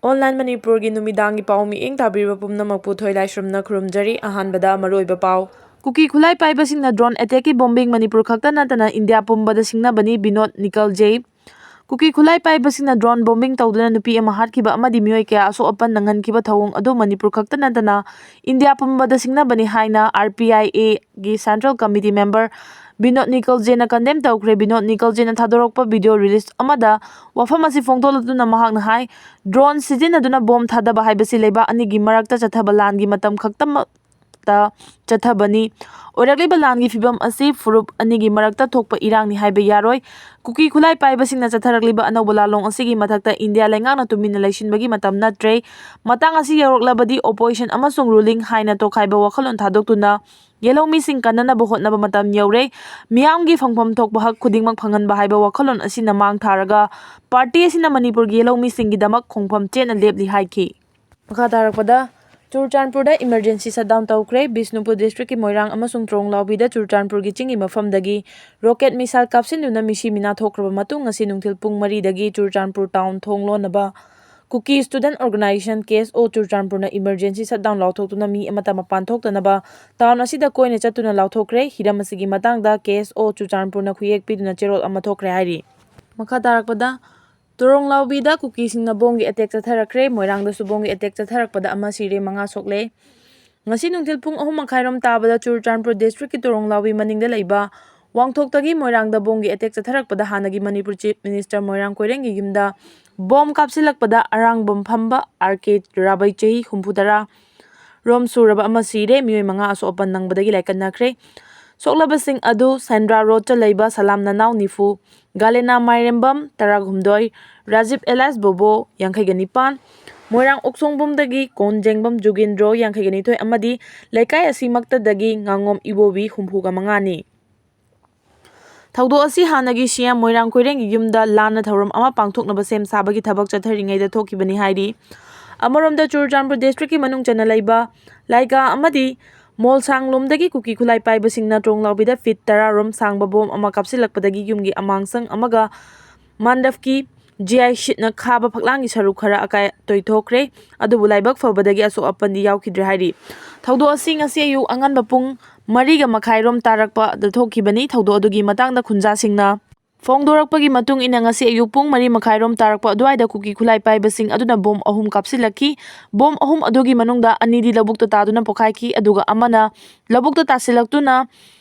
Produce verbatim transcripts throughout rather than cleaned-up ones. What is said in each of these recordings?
Online ꯃꯅꯤꯄꯨꯔꯒꯤ ꯅꯨꯃꯤꯗꯥꯡꯒꯤ ꯄꯥꯎ ꯃꯤꯠꯌꯦꯡ ꯇꯥꯕꯤꯔꯤꯕ ꯄꯨꯝꯅꯃꯛꯄꯨ ꯊꯣꯏꯂꯥꯏꯁ꯭ꯔꯝꯅ ꯈꯨꯔꯨꯝꯖꯔꯤ꯫ ꯑꯍꯥꯟꯕꯗ ꯃꯔꯨꯑꯣꯏꯕ ꯄꯥꯎ꯫ ꯀꯨꯀꯤ ꯈꯨꯠꯂꯥꯏ ꯄꯥꯏꯕꯁꯤꯡꯅ drone attackꯀꯤ bombing ꯃꯅꯤꯄꯨꯔ ꯈꯛꯇ ꯅꯠꯇꯅ ꯏꯟꯗꯤꯌꯥ ꯄꯨꯝꯕꯗ ꯁꯤꯡꯅꯕꯅꯤ, ꯕꯤꯅꯣꯗ ꯅꯤꯀꯜꯖꯦ꯫ ꯀꯨꯀꯤ ꯈꯨꯠꯂꯥꯏ ꯄꯥꯏꯕꯁꯤꯡꯅ drone bombing ꯇꯧꯗꯨꯅ ꯅꯨꯄꯤ ꯑꯃ ꯍꯥꯠꯈꯤꯕ ꯑꯃꯗꯤ ꯃꯤꯑꯣꯏ ꯀꯌꯥ ꯑꯁꯣꯛ ꯑꯄꯟ ꯅꯪꯍꯟꯈꯤꯕ ꯊꯧꯑꯣꯡ ꯑꯗꯨ ꯃꯅꯤꯄꯨꯔ ꯈꯛꯇ ꯅꯠꯇꯅ ꯏꯟꯗꯤꯌꯥ ꯄꯨꯝꯕꯗ ꯁꯤꯡꯅꯕꯅꯤ ꯍꯥꯏꯅ RPIAꯒꯤ Central Committee member Vinod ꯅꯤꯀꯜꯖꯦꯅ condemn ꯇꯧꯈ꯭ꯔꯦ꯫ ꯕꯤꯅꯣꯗ ꯅꯤꯀꯜꯖꯦꯅ ꯊꯥꯗꯣꯔꯛꯄ video release ꯑꯃꯗ ꯋꯥꯐꯝ ꯑꯁꯤ ꯐꯣꯡꯗꯣꯛꯂꯗꯨꯅ ꯃꯍꯥꯛꯅ ꯍꯥꯏ, drone ꯁꯤꯖꯤꯟꯅꯗꯨꯅ bomb ꯊꯥꯗꯕ ꯍꯥꯏꯕꯁꯤ ꯂꯩꯕꯥꯛ ꯑꯅꯤꯒꯤ ꯃꯔꯛꯇ ꯆꯠꯊꯕ ꯂꯥꯟꯒꯤ ꯃꯇꯝ ꯈꯛꯇꯃꯛꯇ ꯆꯠꯊꯕꯅꯤ꯫ ꯑꯣꯏꯔꯛꯂꯤꯕ ꯂꯥꯟꯒꯤ ꯐꯤꯚꯝ ꯑꯁꯤ ꯐꯨꯔꯨꯞ ꯑꯅꯤꯒꯤ ꯃꯔꯛꯇ ꯊꯣꯛꯄ ꯏꯔꯥꯡꯅꯤ ꯍꯥꯏꯕ ꯌꯥꯔꯣꯏ꯫ ꯀꯨꯀꯤ ꯈꯨꯠꯂꯥꯏ ꯄꯥꯏꯕꯁꯤꯡꯅ ꯆꯠꯊꯔꯛꯂꯤꯕ ꯑꯅꯧꯕ ꯂꯥꯂꯣꯡ ꯑꯁꯤꯒꯤ ꯃꯊꯛꯇ ꯏꯟꯗꯤꯌꯥ ꯂꯩꯉꯥꯛꯅ ꯇꯨꯃꯤꯟꯅ ꯂꯩꯁꯤꯟꯕꯒꯤ ꯃꯇꯝ ꯅꯠꯇ꯭ꯔꯦ꯫ ꯃꯇꯥꯡ ꯑꯁꯤ ꯌꯧꯔꯛꯂꯕꯗꯤ opposition ꯑꯃꯁꯨꯡ ruling ꯍꯥꯏꯅ ꯇꯣꯈꯥꯏꯕ ꯋꯥꯈꯜꯂꯣꯟ ꯊꯥꯗꯣꯛꯇꯨꯅ ꯌꯦꯜꯍꯧꯃꯤꯁꯤꯡ ꯀꯟꯅꯅꯕ ꯍꯣꯠꯅꯕ ꯃꯇꯝ ꯌꯧꯔꯦ꯫ ꯃꯤꯌꯥꯝꯒꯤ ꯐꯪꯐꯝ ꯊꯣꯛꯄ ꯍꯛ ꯈꯨꯗꯤꯡꯃꯛ ꯐꯪꯍꯟꯕ ꯍꯥꯏꯕ ꯋꯥꯈꯜꯂꯣꯟ ꯑꯁꯤꯅ ꯃꯥꯡ ꯊꯥꯔꯒ party ꯑꯁꯤꯅ ꯃꯅꯤꯄꯨꯔꯒꯤ ꯌꯦꯜꯍꯧꯃꯤꯁꯤꯡꯒꯤꯗꯃꯛ ꯈꯣꯡꯐꯝ ꯆꯦꯠꯅ ꯂꯦꯞꯂꯤ ꯍꯥꯏꯈꯤ꯫ ꯃꯈꯥ ꯇꯥꯔꯛꯄꯗ, ꯆꯨꯔꯆꯥꯟꯄꯨꯔꯗ emergency shutdown ꯇꯧꯈ꯭ꯔꯦ꯫ ꯕꯤꯁꯅꯨꯄꯨꯔ districtꯀꯤ ꯃꯣꯏꯔꯥꯡ ꯑꯃꯁꯨꯡ ꯇ꯭ꯔꯣꯡꯂꯥꯎꯕꯤꯗ ꯆꯨꯔꯆꯥꯟꯄꯨꯔꯒꯤ ꯆꯤꯡꯒꯤ ꯃꯐꯝꯗꯒꯤ rocket missile ꯀꯥꯞꯁꯤꯟꯗꯨꯅ ꯃꯤꯁꯤ ꯃꯤꯅꯥ ꯊꯣꯛꯈ꯭ꯔꯕ ꯃꯇꯨꯡ, ꯉꯁꯤ ꯅꯨꯡꯊꯤꯜ ꯄꯨꯡ ꯃꯔꯤꯗꯒꯤ ꯆꯨꯔꯆꯥꯟꯄꯨꯔ town ꯊꯣꯡ ꯂꯣꯟꯅꯕ Kuki Student Organisation, KSO, ꯆꯨꯔꯆꯥꯟꯄꯨꯔꯅ emergency shutdown ꯂꯥꯎꯊꯣꯛꯇꯨꯅ ꯃꯤ ꯑꯃꯠꯇ ꯃꯄꯥꯟ ꯊꯣꯛꯇꯅꯕ town ꯑꯁꯤꯗ ꯀꯣꯏꯅ ꯆꯠꯇꯨꯅ ꯂꯥꯎꯊꯣꯛꯈ꯭ꯔꯦ꯫ ꯍꯤꯔꯝ ꯑꯁꯤꯒꯤ ꯃꯇꯥꯡꯗ KSO ꯆꯨꯔꯆꯥꯟꯄꯨꯔꯅ ꯈꯨꯌꯦꯛ ꯄꯤꯗꯨꯅ ꯆꯦꯔꯣꯜ ꯑꯃ ꯊꯣꯛꯈ꯭ꯔꯦ ꯍꯥꯏꯔꯤ꯫ ꯃꯈꯥ ꯇꯥꯔꯛꯄꯗ, ꯇꯣꯔꯣꯡꯂꯥꯎꯕꯤꯗ ꯀꯨꯀꯤꯁꯤꯡꯅ ꯕꯣꯝꯒꯤ attack ꯆꯠꯊꯔꯛꯈ꯭ꯔꯦ꯫ ꯃꯣꯏꯔꯥꯡꯗꯁꯨ ꯕꯣꯝꯒꯤ attack ꯆꯠꯊꯔꯛꯄꯗ ꯑꯃ ꯁꯤꯔꯦ, ꯃꯉꯥ ꯁꯣꯛꯂꯦ꯫ ꯉꯁꯤ ꯅꯨꯡꯊꯤꯜ ꯄꯨꯡ ꯑꯍꯨꯝ ꯃꯈꯥꯏꯔꯣꯝ ꯇꯥꯕꯗ ꯆꯨꯔꯆꯥꯟꯄꯨꯔ districtꯀꯤ ꯇꯣꯔꯣꯡꯂꯥꯎꯕꯤ ꯃꯅꯤꯡꯗ ꯂꯩꯕ ꯋꯥꯡꯊꯣꯛꯇꯒꯤ ꯃꯣꯏꯔꯥꯡꯗ ꯕꯣꯝꯒꯤ attack ꯆꯠꯊꯔꯛꯄꯗ ꯍꯥꯟꯅꯒꯤ ꯃꯅꯤꯄꯨꯔ Chief Minister ꯃꯣꯏꯔꯥꯡ ꯀꯣꯏꯔꯦꯡꯒꯤ ꯌꯨꯝꯗ ꯕꯣꯝ ꯀꯥꯞꯁꯤꯜꯂꯛꯄꯗ ꯑꯔꯥꯡꯕꯝ ꯐꯝꯕ RK ꯔꯥꯕꯩ, ꯆꯍꯤ ꯍꯨꯝꯐꯨ ꯇꯔꯥ ꯔꯣꯝ ꯁꯨꯔꯕ ꯑꯃ ꯁꯤꯔꯦ, ꯃꯤꯑꯣꯏ ꯃꯉꯥ ꯑꯁꯣꯛ ꯑꯄꯟ ꯅꯪꯕꯗꯒꯤ ꯂꯥꯏꯀꯠꯅꯈ꯭ꯔꯦ꯫ ꯁꯣꯛꯂꯕꯁꯤꯡ ꯑꯗꯨ ꯁꯦꯟꯗ꯭ꯔꯥ ꯔꯣꯗꯇ ꯂꯩꯕ ꯁꯂꯥꯝ ꯅꯅꯥꯎ ꯅꯤꯐꯨ, ꯒꯥꯂꯦꯅꯥ ꯃꯥꯏꯔꯦꯝꯕꯝ ꯇꯔꯥꯍꯨꯝꯗꯣꯏ, ꯔꯥꯖꯤꯕ alias ꯕꯣꯕꯣ ꯌꯥꯡꯈꯩꯒ ꯅꯤꯄꯥꯟ, ꯃꯣꯏꯔꯥꯡ ꯑꯣꯛꯁꯣꯡꯕꯝꯗꯒꯤ ꯀꯣꯟꯖꯦꯡꯕꯝ ꯖꯨꯒꯦꯟꯗ꯭ꯔꯣ ꯌꯥꯡꯈꯩꯒ ꯅꯤꯊꯣꯏ ꯑꯃꯗꯤ ꯂꯩꯀꯥꯏ ꯑꯁꯤꯃꯛꯇꯗꯒꯤ ꯉꯥꯉꯣꯝ ꯏꯕꯣꯕꯤ ꯍꯨꯝꯐꯨꯒ ꯃꯉꯥꯅꯤ꯫ ꯊꯧꯗꯣꯛ ꯑꯁꯤ ꯍꯥꯟꯅꯒꯤ CM ꯃꯣꯏꯔꯥꯡ ꯀꯣꯏꯔꯦꯡꯒꯤ ꯌꯨꯝꯗ ꯂꯥꯟꯅ ꯊꯧꯔꯝ ꯑꯃ ꯄꯥꯡꯊꯣꯛꯅꯕ ꯁꯦꯝ ꯁꯥꯕꯒꯤ ꯊꯕꯛ ꯆꯠꯊꯔꯤꯉꯩꯗ ꯊꯣꯛꯈꯤꯕꯅꯤ ꯍꯥꯏꯔꯤ꯫ ꯑꯃꯔꯣꯝꯗ ꯆꯨꯔꯆꯥꯟꯄꯨꯔ districtꯀꯤ ꯃꯅꯨꯡ ꯆꯟꯅ ꯂꯩꯕ ꯂꯥꯏꯒꯥ ꯑꯃꯗꯤ ꯃꯣꯜꯁꯥꯡꯂꯣꯝꯗꯒꯤ ꯀꯨꯀꯤ ꯈꯨꯠꯂꯥꯏ ꯄꯥꯏꯕꯁꯤꯡꯅ ꯇ꯭ꯔꯣꯡꯂꯥꯎꯕꯤꯗ feet ꯇꯔꯥ ꯔꯣꯝ ꯁꯥꯡꯕ ꯕꯣꯝ ꯑꯃ ꯀꯥꯞꯁꯤꯜꯂꯛꯄꯗꯒꯤ ꯌꯨꯝꯒꯤ ꯑꯃꯥꯡꯁꯪ ꯑꯃꯒ ꯃꯥꯟꯗꯞꯀꯤ ꯖꯤ ꯑꯥꯏ ꯁꯤꯠꯅ ꯈꯥꯕ ꯐꯛꯂꯥꯡꯒꯤ ꯁꯔꯨꯛ ꯈꯔ ꯑꯀꯥꯏ ꯑꯇꯣꯏ ꯊꯣꯛꯈ꯭ꯔꯦ꯫ ꯑꯗꯨꯕꯨ ꯂꯥꯏꯕꯛ ꯐꯕꯗꯒꯤ ꯑꯁꯣꯛ ꯑꯄꯟꯗꯤ ꯌꯥꯎꯈꯤꯗ꯭ꯔꯦ ꯍꯥꯏꯔꯤ꯫ ꯊꯧꯗꯣꯛ ꯑꯁꯤ ꯉꯁꯤ ꯑꯌꯨꯛ ꯑꯉꯟꯕ ꯄꯨꯡ ꯃꯔꯤꯒ ꯃꯈꯥꯏꯔꯣꯝ ꯇꯥꯔꯛꯄꯗ ꯊꯣꯛꯈꯤꯕꯅꯤ꯫ ꯊꯧꯗꯣꯛ ꯑꯗꯨꯒꯤ ꯃꯇꯥꯡꯗ ꯈꯨꯟꯖꯥꯁꯤꯡꯅ ꯐꯣꯡꯗꯣꯔꯛꯄꯒꯤ ꯃꯇꯨꯡ ꯏꯟꯅ, ꯉꯁꯤ ꯑꯌꯨꯛ ꯄꯨꯡ ꯃꯔꯤ ꯃꯈꯥꯏꯔꯣꯝ ꯇꯥꯔꯛꯄ ꯑꯗꯨꯋꯥꯏꯗ ꯀꯨꯀꯤ ꯈꯨꯠꯂꯥꯏ ꯄꯥꯏꯕꯁꯤꯡ ꯑꯗꯨꯅ ꯕꯣꯝ ꯑꯍꯨꯝ ꯀꯥꯞꯁꯤꯜꯂꯛꯈꯤ꯫ ꯕꯣꯝ ꯑꯍꯨꯝ ꯑꯗꯨꯒꯤ ꯃꯅꯨꯡꯗ ꯑꯅꯤꯗꯤ ꯂꯧꯕꯨꯛꯇ ꯇꯥꯗꯨꯅ ꯄꯣꯈꯥꯏꯈꯤ, ꯑꯗꯨꯒ ꯑꯃꯅ ꯂꯧꯕꯨꯛꯇ ꯇꯥꯁꯤꯜꯂꯛꯇꯨꯅ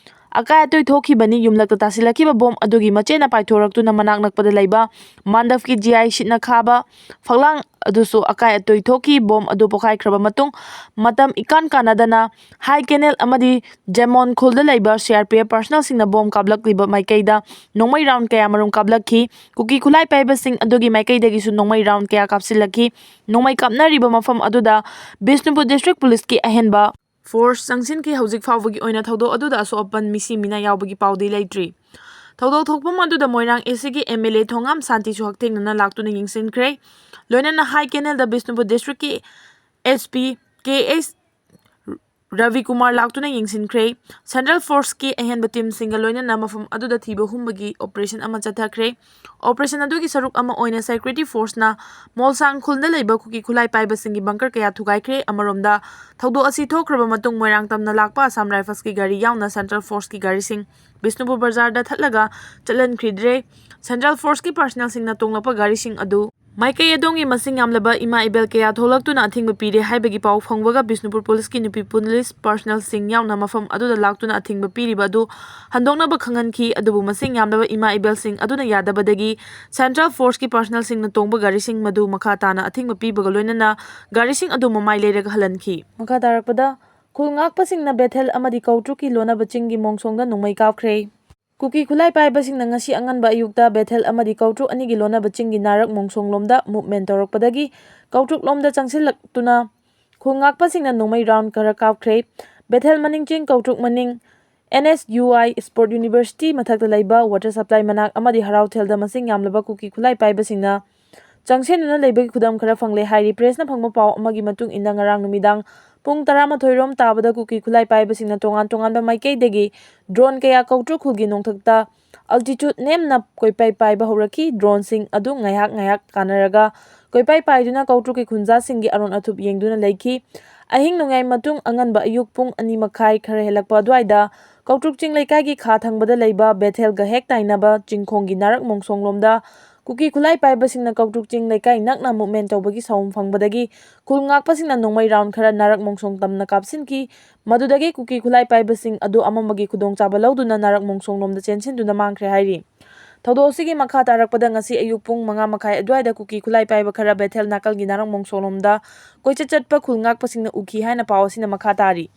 ꯑꯀꯥꯏ ꯑꯇꯣꯏ ꯊꯣꯛꯈꯤꯕꯅꯤ꯫ ꯌꯨꯝꯂꯛꯇ ꯇꯥꯁꯤꯜꯂꯛꯈꯤꯕ ꯕꯣꯝ ꯑꯗꯨꯒꯤ ꯃꯆꯦꯠꯅ ꯄꯥꯏꯊꯣꯔꯛꯇꯨꯅ ꯃꯅꯥꯛ ꯅꯛꯄꯗ ꯂꯩꯕ ꯃꯥꯟꯗꯞꯀꯤ ꯖꯤ ꯑꯥꯏ ꯁꯤꯠꯅ ꯈꯥꯕ ꯐꯛꯂꯥꯡ ꯑꯗꯨꯁꯨ ꯑꯀꯥꯏ ꯑꯇꯣꯏ ꯊꯣꯛꯈꯤ꯫ ꯕꯣꯝ ꯑꯗꯨ ꯄꯣꯈꯥꯏꯈ꯭ꯔꯕ ꯃꯇꯨꯡ, ꯃꯇꯝ ꯏꯀꯥꯟ ꯀꯥꯟꯅꯗꯅ ꯍꯥꯏ ꯀꯦꯅꯦꯜ ꯑꯃꯗꯤ ꯖꯦꯃꯣꯟ ꯈꯨꯜꯗ ꯂꯩꯕ ꯁꯤ ꯑꯥꯔ ꯄꯤ ꯑꯦꯐ ꯄꯥꯔꯁꯅꯦꯜꯁꯤꯡꯅ ꯕꯣꯝ ꯀꯥꯞꯂꯛꯂꯤꯕ ꯃꯥꯏꯀꯩꯗ ꯅꯣꯡꯃꯩ ꯔꯥꯎꯟ ꯀꯌꯥꯃꯔꯨꯝ ꯀꯥꯞꯂꯛꯈꯤ꯫ ꯀꯨꯀꯤ ꯈꯨꯠꯂꯥꯏ ꯄꯥꯏꯕꯁꯤꯡ ꯑꯗꯨꯒꯤ ꯃꯥꯏꯀꯩꯗꯒꯤꯁꯨ ꯅꯣꯡꯃꯩ ꯔꯥꯎꯟ ꯀꯌꯥ ꯀꯥꯞꯁꯤꯜꯂꯛꯈꯤ꯫ ꯅꯣꯡꯃꯩ ꯀꯥꯞꯅꯔꯤꯕ ꯃꯐꯝ ꯑꯗꯨꯗ ꯕꯤꯁꯅꯨꯄꯨꯔ ꯗꯤꯁꯇ꯭ꯔꯤꯛ ꯄꯨꯂꯤꯁꯀꯤ ꯑꯍꯦꯟꯕ ꯐꯣꯔꯁ ꯆꯪꯁꯤꯟꯈꯤ꯫ ꯍꯧꯖꯤꯛ ꯐꯥꯎꯕꯒꯤ ꯑꯣꯏꯅ ꯊꯧꯗꯣꯛ ꯑꯗꯨꯗ ꯑꯁꯣꯛ ꯑꯄꯟ ꯃꯤꯁꯤ ꯃꯤꯅꯥ ꯌꯥꯎꯕꯒꯤ ꯄꯥꯎꯗꯤ ꯂꯩꯇ꯭ꯔꯤ꯫ ꯊꯧꯗꯣꯛ ꯊꯣꯛꯐꯝ ꯑꯗꯨꯗ ꯃꯣꯏꯔꯥꯡ ꯑꯦ ꯁꯤꯒꯤ ꯑꯦꯝ ꯑꯦꯜ ꯑꯦ ꯊꯣꯉꯥꯝ ꯁꯥꯟꯇꯤꯁꯨ ꯍꯛꯊꯦꯡꯅꯅ ꯂꯥꯛꯇꯨꯅ ꯌꯦꯡꯁꯤꯟꯈ꯭ꯔꯦ꯫ ꯂꯣꯏꯅꯅ ꯍꯥꯏ ꯀꯦꯅꯦꯜꯗ ꯕꯤꯁꯅꯨꯄꯨꯔ ꯗꯤꯁꯇ꯭ꯔꯤꯛꯀꯤ ꯑꯦꯁ ꯄꯤ ꯀꯦ ꯑꯦꯁ ꯔꯕꯤꯀꯨꯃꯥꯔ ꯂꯥꯛꯇꯨꯅ ꯌꯦꯡꯁꯤꯟꯈ꯭ꯔꯦ꯫ ꯁꯦꯟꯇ꯭ꯔꯦꯜ ꯐꯣꯔꯁꯀꯤ ꯑꯍꯦꯟꯕ ꯇꯤꯝꯁꯤꯡꯒ ꯂꯣꯏꯅꯅ ꯃꯐꯝ ꯑꯗꯨꯗ ꯊꯤꯕ ꯍꯨꯝꯕꯒꯤ ꯑꯣꯄꯔꯦꯁꯟ ꯑꯃ ꯆꯠꯊꯈ꯭ꯔꯦ꯫ ꯑꯣꯄꯔꯦꯁꯟ ꯑꯗꯨꯒꯤ ꯁꯔꯨꯛ ꯑꯃ ꯑꯣꯏꯅ ꯁꯦꯀ꯭ꯌꯨꯔꯤꯇꯤ ꯐꯣꯔꯁꯅ ꯃꯣꯜꯁꯥꯡ ꯈꯨꯜꯗ ꯂꯩꯕ ꯀꯨꯀꯤ ꯈꯨꯠꯂꯥꯏ ꯄꯥꯏꯕꯁꯤꯡꯒꯤ ꯕꯪꯀꯔ ꯀꯌꯥ ꯊꯨꯒꯥꯏꯈ꯭ꯔꯦ꯫ ꯑꯃꯔꯣꯝꯗ, ꯊꯧꯗꯣꯛ ꯑꯁꯤ ꯊꯣꯛꯈ꯭ꯔꯕ ꯃꯇꯨꯡ ꯃꯣꯏꯔꯥꯡ ꯇꯝꯅ ꯂꯥꯛꯄ ꯑꯁꯥꯝ ꯔꯥꯏꯐꯜꯁꯀꯤ ꯒꯥꯔꯤ ꯌꯥꯎꯅ ꯁꯦꯟꯇ꯭ꯔꯦꯜ ꯐꯣꯔꯁꯀꯤ ꯒꯥꯔꯤꯁꯤꯡ ꯕꯤꯁꯅꯨꯄꯨꯔ ꯕꯖꯥꯔꯗ ꯊꯠꯂꯒ ꯆꯠꯍꯟꯈꯤꯗ꯭ꯔꯦ꯫ ꯁꯦꯟꯇ꯭ꯔꯦꯜ ꯐꯣꯔꯁꯀꯤ ꯄꯥꯔꯁꯅꯦꯜꯁꯤꯡꯅ ꯇꯣꯡꯂꯛꯄ ꯒꯥꯔꯤꯁꯤꯡ ꯑꯗꯨ ꯃꯥꯏꯀꯩ ꯑꯗꯣꯝꯒꯤ ꯃꯁꯤꯡ ꯌꯥꯝꯂꯕ ꯏꯃꯥ ꯏꯕꯦꯜ ꯀꯌꯥ ꯊꯣꯛꯂꯛꯇꯨꯅ ꯑꯊꯤꯡꯕ ꯄꯤꯔꯦ ꯍꯥꯏꯕꯒꯤ ꯄꯥꯎ ꯐꯪꯕꯒ ꯕꯤꯁꯅꯨꯄꯨꯔ ꯄꯨꯂꯤꯁꯀꯤ ꯅꯨꯄꯤ ꯄꯨꯂꯤꯁ ꯄꯥꯔꯁꯅꯦꯜꯁꯤꯡ ꯌꯥꯎꯅ ꯃꯐꯝ ꯑꯗꯨꯗ ꯂꯥꯛꯇꯨꯅ ꯑꯊꯤꯡꯕ ꯄꯤꯔꯤꯕ ꯑꯗꯨ ꯍꯟꯗꯣꯛꯅꯕ ꯈꯪꯍꯟꯈꯤ꯫ ꯑꯗꯨꯕꯨ ꯃꯁꯤꯡ ꯌꯥꯝꯂꯕ ꯏꯃꯥ ꯏꯕꯦꯜꯁꯤꯡ ꯑꯗꯨꯅ ꯌꯥꯗꯕꯗꯒꯤ ꯁꯦꯟꯇ꯭ꯔꯦꯜ ꯐꯣꯔꯁꯀꯤ ꯄꯥꯔꯁꯅꯦꯜꯁꯤꯡꯅ ꯇꯣꯡꯕ ꯒꯥꯔꯤꯁꯤꯡ ꯃꯗꯨ ꯃꯈꯥ ꯇꯥꯅ ꯑꯊꯤꯡꯕ ꯄꯤꯕꯒ ꯂꯣꯏꯅꯅ ꯒꯥꯔꯤꯁꯤꯡ ꯑꯗꯨ ꯃꯃꯥꯏ ꯂꯩꯔꯒ ꯍꯜꯍꯟꯈꯤ꯫ ꯃꯈꯥ ꯇꯥꯔꯛꯄꯗ, ꯈꯨꯜ ꯉꯥꯛꯄꯁꯤꯡꯅ ꯕꯦꯊꯦꯜ ꯑꯃꯗꯤ ꯀꯧꯇ꯭ꯔꯨꯛꯀꯤ ꯂꯣꯟꯅꯕ ꯆꯤꯡꯒꯤ ꯃꯣꯡꯁꯣꯡꯗ ꯅꯣꯡꯃꯩ ꯀꯥꯞꯈ꯭ꯔꯦ꯫ ꯀꯨꯀꯤ ꯈꯨꯠꯂꯥꯏ ꯄꯥꯏꯕꯁꯤꯡꯅ ꯉꯁꯤ ꯑꯉꯟꯕ ꯑꯌꯨꯛꯇ ꯕꯦꯊꯦꯜ ꯑꯃꯗꯤ ꯀꯧꯇ꯭ꯔꯨꯛ ꯑꯅꯤꯒꯤ ꯂꯣꯟꯅꯕ ꯆꯤꯡꯒꯤ ꯅꯥꯔꯛ ꯃꯣꯡꯁꯣꯡꯂꯣꯝꯗ ꯃꯨꯚꯃꯦꯟ ꯇꯧꯔꯛꯄꯗꯒꯤ ꯀꯧꯇ꯭ꯔꯨꯛꯂꯣꯝꯗ ꯆꯪꯁꯤꯜꯂꯛꯇꯨꯅ ꯈꯨꯜ ꯉꯥꯛꯄꯁꯤꯡꯅ ꯅꯣꯡꯃꯩ ꯔꯥꯎꯟ ꯈꯔ ꯀꯥꯞꯈ꯭ꯔꯦ꯫ ꯕꯦꯊꯦꯜ ꯃꯅꯤꯡ ꯆꯤꯡ ꯀꯧꯇ꯭ꯔꯨꯛ ꯃꯅꯤꯡ N S U I sport university ꯃꯊꯛꯇ ꯂꯩꯕ ꯋꯥꯇꯔ ꯁꯄ꯭ꯂꯥꯏ ꯃꯅꯥꯛ ꯑꯃꯗꯤ ꯍꯔꯥꯎꯊꯦꯜꯗ ꯃꯁꯤꯡ ꯌꯥꯝꯂꯕ ꯀꯨꯀꯤ ꯈꯨꯠꯂꯥꯏ ꯄꯥꯏꯕꯁꯤꯡꯅ ꯆꯪꯁꯤꯟꯗꯨꯅ ꯂꯩꯕꯒꯤ ꯈꯨꯗꯝ ꯈꯔ ꯐꯪꯂꯦ ꯍꯥꯏꯔꯤ꯫ ꯄ꯭ꯔꯦꯁꯅ ꯐꯪꯕ ꯄꯥꯎ ꯑꯃꯒꯤ ꯃꯇꯨꯡ ꯏꯟꯅ, ꯉꯔꯥꯡ ꯅꯨꯃꯤꯗꯥꯡ ꯄꯨꯡ ꯇꯔꯥꯃꯥꯊꯣꯏ ꯔꯣꯝ ꯇꯥꯕꯗ ꯀꯨꯀꯤ ꯈꯨꯠꯂꯥꯏ ꯄꯥꯏꯕꯁꯤꯡꯅ ꯇꯣꯉꯥꯟ ꯇꯣꯉꯥꯟꯕ ꯃꯥꯏꯀꯩꯗꯒꯤ drone ꯀꯌꯥ ꯀꯧꯇ꯭ꯔꯨꯛ ꯈꯨꯜꯒꯤ ꯅꯣꯡꯊꯛꯇ altitude ꯅꯦꯝꯅ ꯀꯣꯏꯄꯥꯏ ꯄꯥꯏꯕ ꯍꯧꯔꯛꯈꯤ꯫ Droneꯁꯤꯡ ꯑꯗꯨ ꯉꯥꯏꯍꯥꯛ ꯉꯥꯏꯍꯥꯛ ꯀꯥꯟꯅꯔꯒ ꯀꯣꯏꯄꯥꯏ ꯄꯥꯏꯗꯨꯅ ꯀꯧꯇ꯭ꯔꯨꯛꯀꯤ ꯈꯨꯟꯖꯥꯁꯤꯡꯒꯤ ꯑꯔꯣꯟ ꯑꯊꯨꯞ ꯌꯦꯡꯗꯨꯅ ꯂꯩꯈꯤ꯫ ꯑꯍꯤꯡ ꯅꯣꯡꯌꯥꯏ ꯃꯇꯨꯡ ꯑꯉꯟꯕ ꯑꯌꯨꯛ ꯄꯨꯡ ꯑꯅꯤ ꯃꯈꯥꯏ ꯈꯔ ꯍꯦꯜꯂꯛꯄ ꯑꯗꯨꯋꯥꯏꯗ ꯀꯧꯇ꯭ꯔꯨꯛ ꯆꯤꯡ ꯂꯩꯀꯥꯏꯒꯤ ꯈꯥ ꯊꯪꯕꯗ ꯂꯩꯕ ꯕꯦꯊꯦꯜꯒ ꯍꯦꯛ ꯇꯥꯏꯅꯕ ꯆꯤꯡꯈꯣꯡꯒꯤ ꯅꯥꯔꯛ ꯃꯣꯡꯁꯣꯡꯂꯣꯝꯗ ꯀꯨꯀꯤ ꯈꯨꯠꯂꯥꯏ ꯄꯥꯏꯕꯁꯤꯡꯅ ꯀꯧꯇ꯭ꯔꯨꯛ ꯆꯤꯡ ꯂꯩꯀꯥꯏ ꯅꯛꯅ movement ꯇꯧꯕꯒꯤ ꯁꯥꯎꯝ ꯐꯪꯕꯗꯒꯤ ꯈꯨꯜ ꯉꯥꯛꯄꯁꯤꯡꯅ ꯅꯣꯡꯃꯩ round ꯈꯔ ꯅꯥꯔꯛ ꯃꯣꯡꯁꯣꯡ ꯇꯝꯅ ꯀꯥꯞꯁꯤꯟꯈꯤ꯫ ꯃꯗꯨꯗꯒꯤ ꯀꯨꯀꯤ ꯈꯨꯠꯂꯥꯏ ꯄꯥꯏꯕꯁꯤꯡ ꯑꯗꯨ ꯑꯃꯝꯕꯒꯤ ꯈꯨꯗꯣꯡꯆꯥꯕ ꯂꯧꯗꯨꯅ ꯅꯥꯔꯛ ꯃꯣꯡꯁꯣꯡꯂꯣꯝꯗ ꯆꯦꯟꯁꯤꯟꯗꯨꯅ ꯃꯥꯡꯈ꯭ꯔꯦ ꯍꯥꯏꯔꯤ꯫ ꯊꯧꯗꯣꯛ ꯑꯁꯤꯒꯤ ꯃꯈꯥ ꯇꯥꯔꯛꯄꯗ ꯉꯁꯤ ꯑꯌꯨꯛ ꯄꯨꯡ ꯃꯉꯥ ꯃꯈꯥꯏ ꯑꯗꯨꯋꯥꯏꯗ ꯀꯨꯀꯤ ꯈꯨꯠꯂꯥꯏ ꯄꯥꯏꯕ ꯈꯔ ꯕꯦꯊꯦꯜ ꯅꯥꯀꯜꯒꯤ ꯅꯥꯔꯛ ꯃꯣꯡꯁꯣꯡꯂꯣꯝꯗ ꯀꯣꯏꯆꯠ ꯆꯠꯄ ꯈꯨꯜ ꯉꯥꯛꯄꯁꯤꯡꯅ ꯎꯈꯤ ꯍꯥꯏꯅ ꯄꯥꯎ ꯑꯁꯤꯅ ꯃꯈꯥ ꯇꯥꯔꯤ꯫